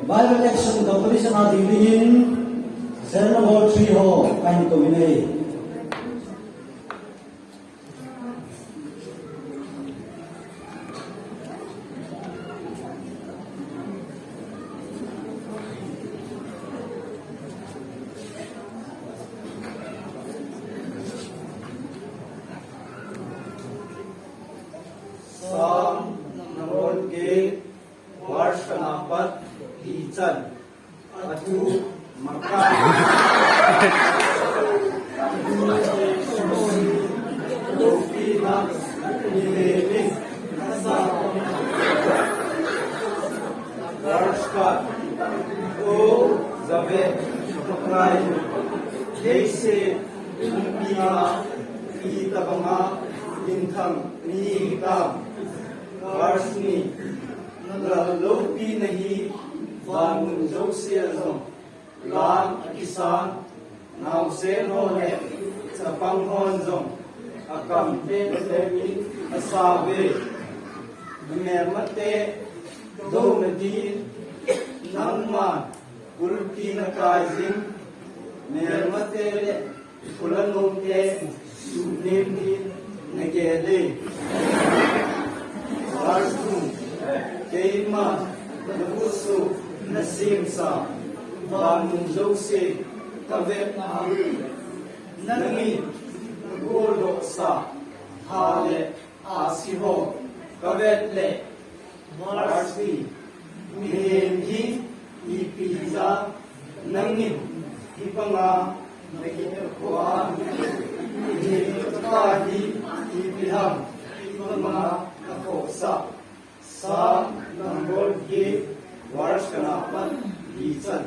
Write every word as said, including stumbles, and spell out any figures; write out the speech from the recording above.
By-election competition a ding dingin, serial number three ho, kahin kou in ahi. Psalm number eight, verse khatna pat ichan. Atu maka. Lopina ni le ni. Verse khat. O Yahweh, Pakai, leiset pumpi a itobanga minthang nahi hitam. Verse ni. Nalal loupina hi vanmun jouse a jong lang akisan, naosen ho le chapang hon jong akam teng teng in asauve. Namelmate douna din nangman kulpi nakai jing, melmate le Khula nomte suhnem din nagel e. Verse two. Keima nakhut soh nasemsa vanmun jouse kavet a, nangin nagoldohsa tha le ahsi ho kavet le, Verse three. Mihem hi ipi jeh a nangin hibanga nakikhoh a, mihem chapa hi ipi ham hibanga nakhohsah. Psalm number eight, verse khatna pat ichan.